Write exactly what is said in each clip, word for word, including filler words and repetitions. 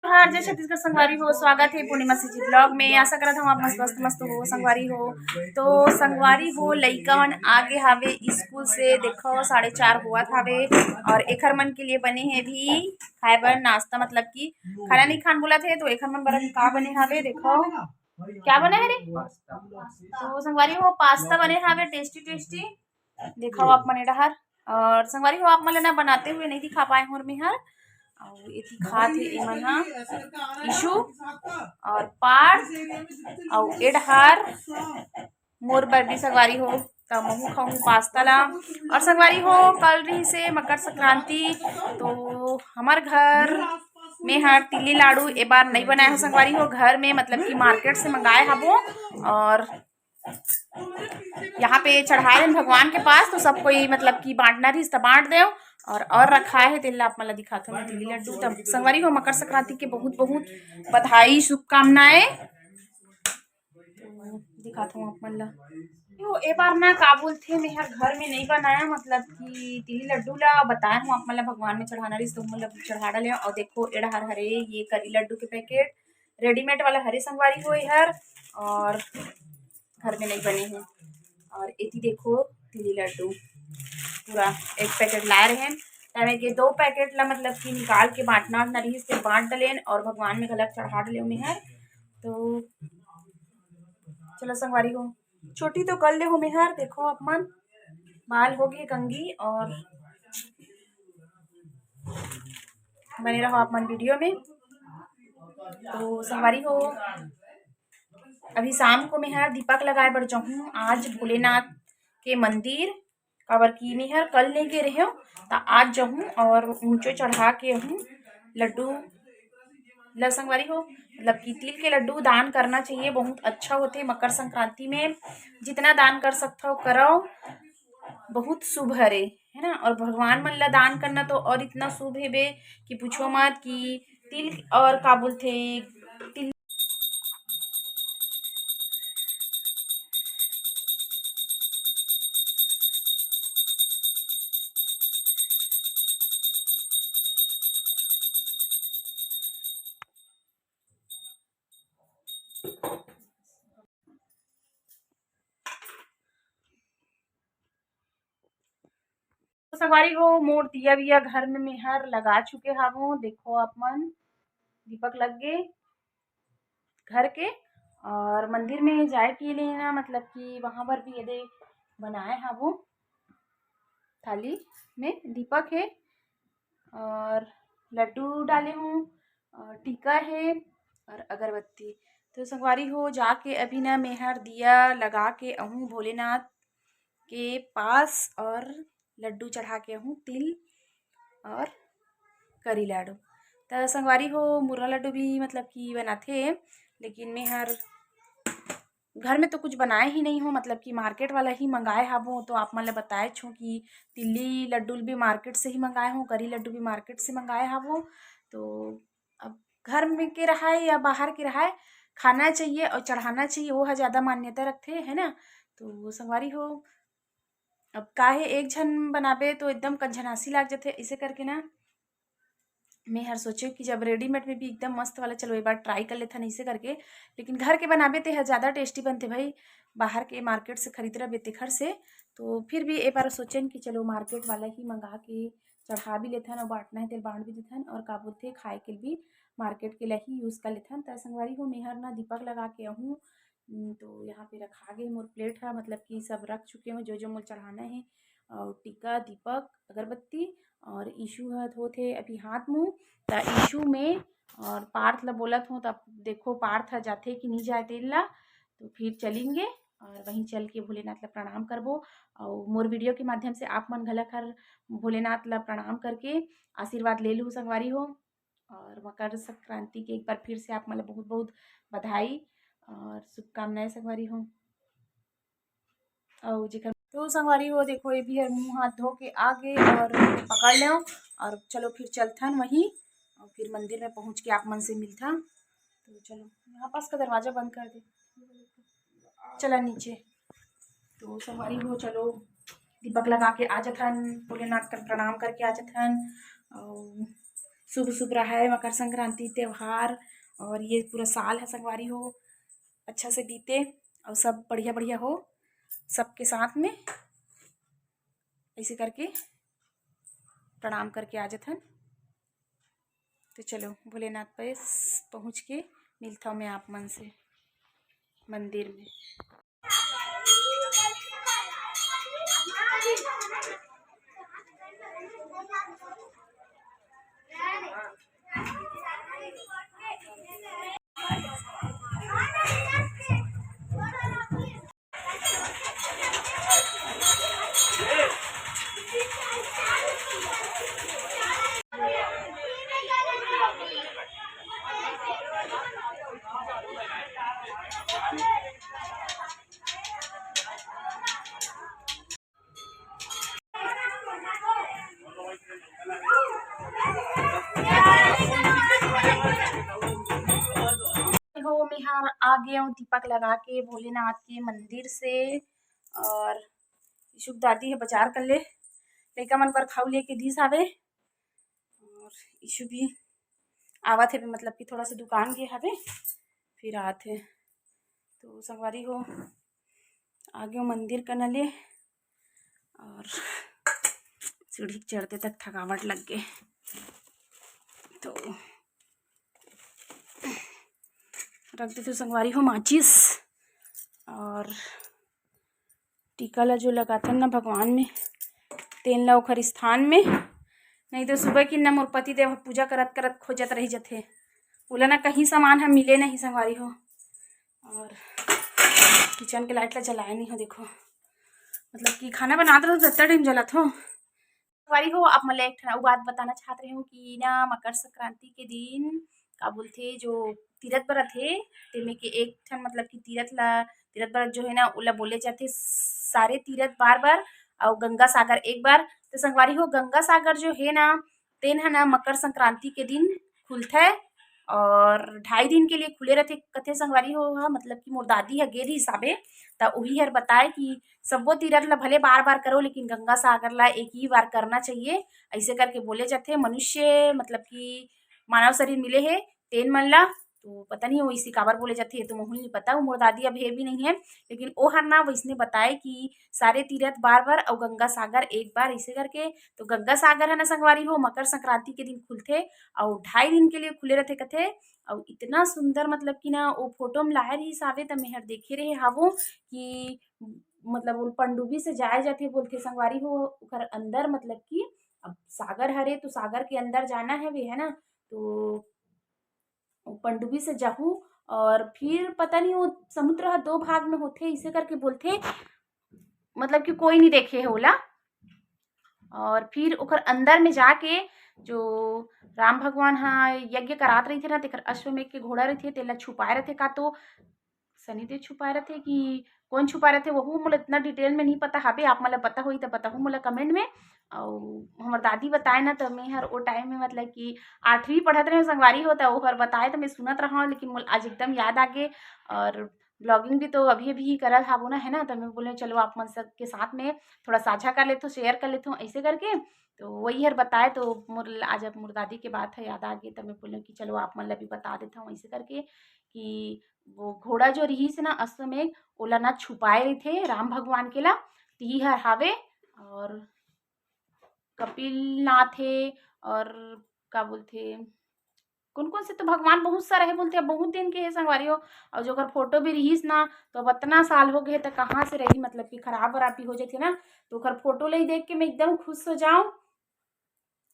जोहार, जय छत्तीसगढ़ संगवारी हो, स्वागत हे पूर्णिमा सीजी vlog में। आशा करत हूँ आप मस्त, मस्त, मस्त हो संगवारी हो। तो संगवारी हो, लइका मन आगे हावे स्कूल से, देखो साढ़े चार होवत हावे और एखर मन के लिए बने हे अभी खाए बर नाश्ता, मतलब कि खाना नहीं खान बोलत हे, तो एखर मन बर अभी का बने हावे, देखो क्या बने हे रे। तो संगवारी हो, पास्ता बने हावे, tasty tasty। देखो आप मन ए डहर, और संगवारी हो, आप मन ला ना बनाते हुए नहीं दिखा पाए हूँ मैं हर। और एती खात हे एमन हा, ईशु और पार्थ और ए डहर मोर बर्बी संगवारी हो, त महू खाऊं पास्ता ला। और संगवारी हो, कल रहिसे मकर संक्रांति, तो हमर घर में हर तिल्ली लाडू ए बार नहीं बनाए हो संगवारी हो, घर में मतलब कि मार्केट से मंगाए हबो। और यहाँ पे चढ़ाए हन भगवान के पास, तो सब कोई मतलब कि बांटना रहिस त बांट देव, और और रखाए हे तेला आप मन ला दिखाथों मैं तिल्ली लड्डू। तब संगवारी हो, मकर संक्रांति के बहुत बहुत बधाई, शुभकामनाएं। तो दिखाथों आप मन ला। यो, ए बार ना का बोलथे, मैं हर घर में नहीं बनाया, मतलब कि तिल्ली लड्डू ला बताए हूँ आप मन ला, भगवान में चढ़ाना रहिस तो मन ला चढ़ा डाले। और देखो, ए डहर हरे ये करी लड्डू के पैकेट, रेडीमेड वाला हरे संगवारी हो ए हर, और घर में नहीं बने हे। और एती देखो तिल्ली लड्डू पूरा एक पैकेट लाए रहेन, ताने के दो पैकेट ला मतलब कि निकाल के बांटना वाटना रहिस, फिर बांट डलेन और भगवान में घलक चढ़ा डले मैं हर। तो चलो संगवारी हो, छोटी तो कर ले हो मैं हर। देखो आप मन, बाल हो गए कंघी और बने रहो आप मन वीडियो में। तो संगवारी हो, अभी शाम को मैं हर दीपक लगाए बर जाहूँ आज भोलेनाथ के मंदिर, काबर कि मैं हर कल नहीं गे रहेंव, त आज जाहूँ और ऊंचो चढ़ा के आहूँ लड्डू ल संगवारी हो। मतलब कि तिल के लड्डू दान करना चाहिए, बहुत अच्छा होथे मकर संक्रांति में, जितना दान कर सकथव करव, बहुत शुभ हरे, है ना। और भगवान मन ला दान करना तो और इतना शुभ हेबे कि पूछो मत, कि तिल और का बोलथे, तिल तो संगवारी हो, मोर दिया विया घर में मैं हर लगा चुके हावों। देखो आप मन, दीपक लग गे घर के। और मंदिर में जाए के लिए ना, मतलब कि वहाँ पर भी ये दे बनाए हावों, थाली में दीपक है और लड्डू डाले हूँ और टीका है और अगरबत्ती। तो संगवारी हो, जाके अभी ना मैं हर दिया लगा के आहूँ भोलेनाथ के पास और लड्डू चढ़ा के आहूँ, तिल और करी लाडू। त संगवारी हो, मुर्रा लड्डू भी मतलब कि बनाथे, लेकिन मैं हर घर में तो कुछ बनाए ही नहीं हो, मतलब कि मार्केट वाला ही मंगाए हावों। तो आप मन ला बताए छो कि तिल्ली लड्डू भी मार्केट से ही मंगाए हो, करी लड्डू भी मार्केट से मंगाए हावों। तो अब घर में के रहाय या बाहर के रहाय, खाना चाहिए और चढ़ाना चाहिए, वो ह ज़्यादा मान्यता रखथे, है ना। तो संगवारी हो, अब काहे एक झन बनाबे तो एकदम कझनासी लाग जथे, इसे करके ना मैं हर सोचे कि जब रेडीमेड में भी एकदम मस्त वाला, चलो एक बार ट्राई कर लेथन इसे करके। लेकिन घर के बनाबे ते ह ज़्यादा टेस्टी बनथे भाई, बाहर के मार्केट से खरीद रहे तेखर से। तो फिर भी एक बार सोचेन कि चलो मार्केट वाला ही मंगा के चढ़ा भी लेथन और बांटना है तेल बांट भी देथन, और का बोलथे, खाए के भी मार्केट के ला ही यूज़ कर लेथन। त संगवारी हो, मेहर ना दीपक लगा के आहूँ। उम, तो यहाँ पे रखा गे मोर प्लेट ह, मतलब कि सब रख चुके हूँ जो जो मोर चढ़ाना है। और टीका, दीपक, अगरबत्ती और ईशु ह धोत हे अभी हाथ मुंह। त ईशु में और पार्थ ला बोलत हूँ, तब देखो पार्थ ह जाथे कि नहीं जाए तेल ला। तो फिर चलेंगे और वहीं चल के भोलेनाथ ला प्रणाम करबो। और मोर वीडियो के माध्यम से आप मन घलक हर भोलेनाथ ला प्रणाम करके आशीर्वाद ले लू संगवारी हो। और मकर संक्रांति के एक बार फिर से आप मन ला बहुत बहुत बधाई और शुभकामनाएं संगवारी हो। और जेकर तो संगवारी हो, देखो ये भी हर मुंह हाथ धो के आ गे और पकड़ लेव। और चलो फिर चलथन वहीं और फिर मंदिर में पहुंच के आप मन से मिलथन। तो चलो यहाँ पास का दरवाजा बंद कर दे, चला नीचे। तो संगवारी हो, चलो दीपक लगा के आ जथन, भोलेनाथ का प्रणाम करके आ जथन। और शुभ शुभ रहे मकर संक्रांति त्यौहार, और ये पूरा साल ह संगवारी हो अच्छा से बीते, और सब बढ़िया बढ़िया हो सबके साथ में। ऐसे करके प्रणाम करके आ जथन। तो चलो, भोलेनाथ पे पहुँच के मिलता हूँ मैं आप मन से मंदिर में। हो, मैं हर आ गए हूँ दीपक लगा के भोलेनाथ के मंदिर से। और इशु के दादी ह बाजार कर ले, लइका मन बर खाऊ लेके दिस हावे। और इशु भी आवत हे, मतलब कि थोड़ा सा दुकान गे हावे, फिर आत हे। तो संगवारी हो, आ गए मंदिर कना ले, और सीढ़ी चढ़ते तक थकावट लग गए, तो रख देते संगवारी हो माचिस। और टीका ला जो लगाथन ना भगवान में, तेन ला ओखर स्थान में, नहीं तो सुबह की ना मोर पति देव पूजा करत करत खोजत रह जथे, ओला ना कहीं सामान ह मिले नहीं संगवारी हो। और किचन के लाइट ला जलाए नहीं हो, देखो, मतलब कि खाना बनात रहो तो जत्ता टाइम जलत हो। संगवारी हो, आप मन ला एक ठन अउ बात बताना चाहत रहे हूँ कि ना मकर संक्रांति के दिन का बोलथे, जो तीरथ बरत हे, तेमे के एक ठन मतलब कि तीरथ ला, तीरथ बरत जो है ना, ओला बोले जाथे सारे तीरथ बार बार, अउ गंगा सागर एक बार। तो संगवारी हो, गंगा सागर जो है ना, तेन ह ना मकर संक्रांति के दिन खुलथे और ढाई दिन के लिए खुले रथे, कथे संगवारी हो, ह मतलब कि मोर दादी ह गे रहिस हाबे, त उही हर बताए कि सब्बो तीरथ ला भले बार बार करो, लेकिन गंगा सागर ला एक ही बार करना चाहिए, ऐसे करके बोले जाथे। मनुष्य मतलब कि मानव शरीर मिले हे तेन मन ला, तो पता नहीं वैसे काबर बोले जाथे, ये तो मोहू नहीं पता, वो मोर दादी अब हे भी नहीं है, लेकिन ओ हर ना वैसने बताए कि सारे तीरथ बार बार और गंगा सागर एक बार, ऐसे करके। तो गंगा सागर है ना संगवारी हो, मकर संक्रांति के दिन खुलथे और ढाई दिन के लिए खुले रहथे कथे। और इतना सुंदर, मतलब कि ना, वो फोटो में लाए रहिस हावे, त मेहर देखे रहे हावो कि मतलब वो पनडुब्बी से जाए जाथे बोलथे संगवारी हो, ओकर अंदर, मतलब कि अब सागर हरे तो सागर के अंदर जाना है भी, है ना, तो पनडुब्बी से जाहू और फिर पता नहीं वो समुद्र ह दो भाग में होथे, इसे करके बोलथे, मतलब कि कोई नहीं देखे है ओला। और फिर ओकर अंदर में जाके जो राम भगवान ह यज्ञ करात रहिथे ना, तेकर अश्वमेघ के घोड़ा रहिथे, तेला छुपाए रहिथे का तो शनिदेव छुपाए रहिथे कि कौन छुपाए रहिथे, वहू मोला इतना डिटेल में नहीं पता हाबे। आप मन ला पता होही त बताहू मोला कमेंट में। अउ हमर दादी बताए ना, त मैं हर ओ टाइम में, मतलब कि आठवीं पढ़त रहे संगवारी हो, त ओहर बताए त मैं सुनत रहा, लेकिन मोला आज एकदम याद आ गे। और ब्लॉगिंग भी तो अभी अभी ही करत हाबो ना, है ना, त मैं बोले चलो आप मन सब के साथ में थोड़ा साझा कर लेथो, शेयर कर लेथो, ऐसे करके। तो वही हर बताए, तो मोर आज अब मोर दादी के बात है याद आ गई, त मैं बोले कि चलो आप मन ला भी बता देता हूँ ऐसे करके कि वो घोड़ा जो रिहिस ना अश्वमेघ, ओला ना छुपाए रहिथे राम भगवान के ला, तिही हर हावे। और कपिलनाथ हे, और का बोलथे, कौन कौन से तो भगवान बहुत सारा है बोलथे, बहुत दिन के है संगवारी हो। और जो ओकर फोटो भी रिहिस ना, तो अब अतना साल हो गए, तो कहाँ से रही, मतलब कि खराब वराब भी हो जाथे ना, तो ओकर फोटो ला ही देख के मैं एकदम खुश हो जाऊँ।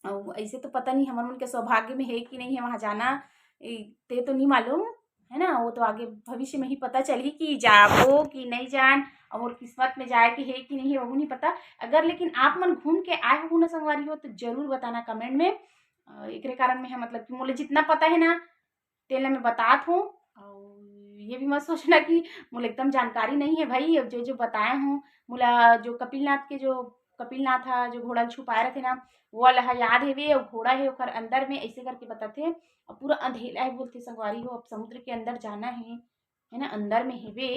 अउ ऐसे तो पता नहीं हमर मन के सौभाग्य में है कि नहीं है वहाँ जाना, ए, ते तो नहीं मालूम, है ना, वो तो आगे भविष्य में ही पता चलही कि जाबो कि नहीं जान, और मोर किस्मत में जाए के है कि नहीं है, वो नहीं पता। अगर लेकिन आप मन घूम के आए हो ना संगवारी हो, तो जरूर बताना कमेंट में। अ, एकरे कारण में है, मतलब कि मोला जितना पता है ना, तेला मैं बतात हूँ। और ये भी मत सोचना कि मोला एकदम जानकारी नहीं है भाई, अब जो जो बताए हूँ, मोला जो कपिलनाथ के जो कपिलनाथ हा जो घोड़ा ल छुपाए रथे ना, वो वाला हा याद हेवे, और घोड़ा है ओकर अंदर में ऐसे करके बताथे, और पूरा अंधेला है बोलथे संगवारी हो, अब समुद्र के अंदर जाना है, है ना, अंदर में हेवे।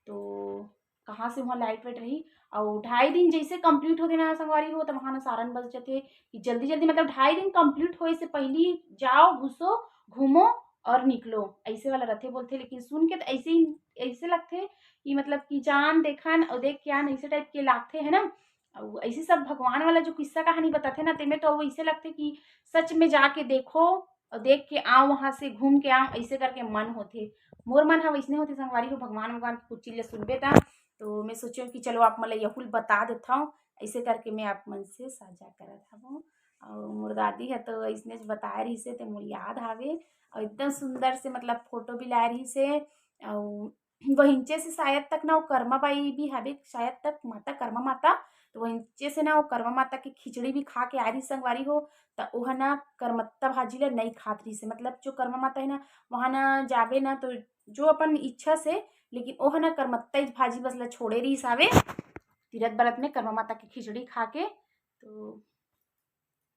तो कहाँ से वहाँ लाइट वाइट रही। और ढाई दिन जैसे कंप्लीट होते ना संगवारी हो, तो वहाँ ना सारन बज जाते कि जल्दी जल्दी, मतलब ढाई दिन कंप्लीट होए से पहली जाओ, घुसो, घूमो और निकलो, ऐसे वाला रथे बोलते। लेकिन सुन के तो ऐसे ही, ऐसे लगते कि मतलब कि जान देखन और देख के आन, ऐसे टाइप के लागते है ना। और ऐसे सब भगवान वाला जो किस्सा कहानी बताते ना, तेमे तो ऐसे लगते कि सच में जाके देखो और देख के आओ, वहाँ से घूम के आओ, ऐसे करके मन होते। मोर मन ह वैसने होते संगवारी हो, भगवान भगवान के कुछ चीज ल सुनबे ता। तो मैं सोचें कि चलो आप मन ल यहू ल बता देता हूँ, ऐसे करके मैं आप मन से साझा करत हवं। और मोर दादी ह तो ऐसने बताए रहिसे, ते मोर याद हावे। और एकदम सुंदर से मतलब फोटो भी लाए रहिसे। और वहिंचे से शायद तक ना वो कर्मा बाई भी हवे, शायद तक माता कर्मा माता, तो वहिंचे से ना वो कर्मा माता की खिचड़ी भी खा के आ रही संगवारी हो। त ओह ना करमत्ता भाजी ला नहीं खात रहिसे, मतलब जो कर्मा माता है ना, वहाँ ना जावे ना तो जो अपन इच्छा से, लेकिन ओह ना करमत्ता ही भाजी बस ला छोड़े रहिस हावे तीरथ बरत में कर्मा माता की खिचड़ी खा के। तो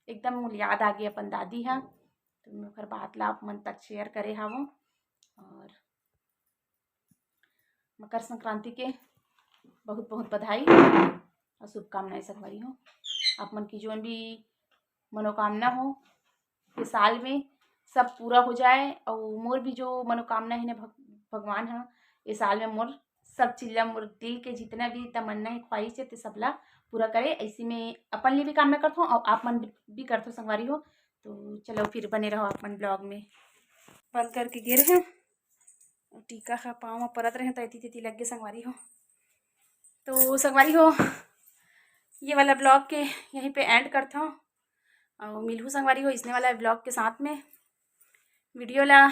एकदम मोला याद आ गई अपन दादी हा, तो मैं ओकर बात ला आप मन तक शेयर करे हावों। और मकर संक्रांति के बहुत बहुत बधाई और शुभकामनाएं संगवारी हो। आप मन की जोन भी मनोकामना हो ये साल में सब पूरा हो जाए, और मोर भी जो मनोकामना है ना भग-, भगवान हा ये साल में मोर सब चीज ला, मोर दिल के जितना भी तमन्ना है, ख्वाहिश है, ते सबला पूरा करे। ऐसी मैं अपन लिए भी कामना करथों और आप मन भी करथो संगवारी हो। तो चलो फिर बने रहो अपन ब्लॉग में। बंद करके गिर है, टीका हा पाँव में परत रहे तो एती तेती लग गए संगवारी हो। तो संगवारी हो, ये वाला ब्लॉग के यहीं पे एंड करथों और मिलहू संगवारी हो इसने वाला ब्लॉग के साथ में। वीडियो ला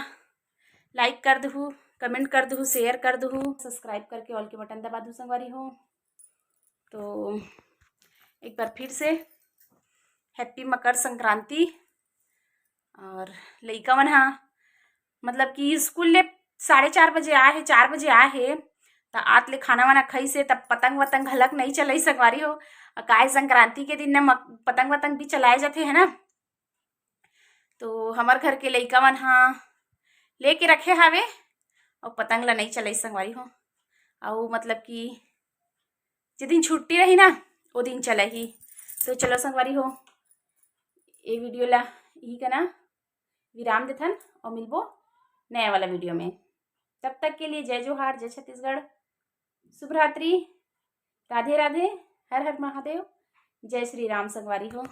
लाइक कर दहू, कमेंट कर दहू, शेयर कर दहू, सब्सक्राइब करके ऑल के बटन दबा दहू संगवारी हो। तो एक बार फिर से हैप्पी मकर संक्रांति। और लइका मन हा मतलब कि स्कूल ले साढ़े चार बजे आए हे, चार बजे आए हे, त आत ले खाना वाना खाइस हे, तब पतंग वतंग घलक नहीं चलई संगवारी हो। काय संक्रांति के दिन न मक-, पतंग वतंग भी चलाए जाथे है ना। तो हमर घर के लइका मन हा लेके रखे हावे और पतंग ला नहीं चलई संगवारी हो। और मतलब कि जे दिन छुट्टी रही ना, वो दिन चलही। तो चलो संगवारी हो, ये वीडियो ला यही कना विराम देथन और मिलबो नया वाला वीडियो में। तब तक के लिए जय जोहार, जय छत्तीसगढ़, शुभ रात्रि, राधे राधे, हर हर महादेव, जय श्री राम संगवारी हो।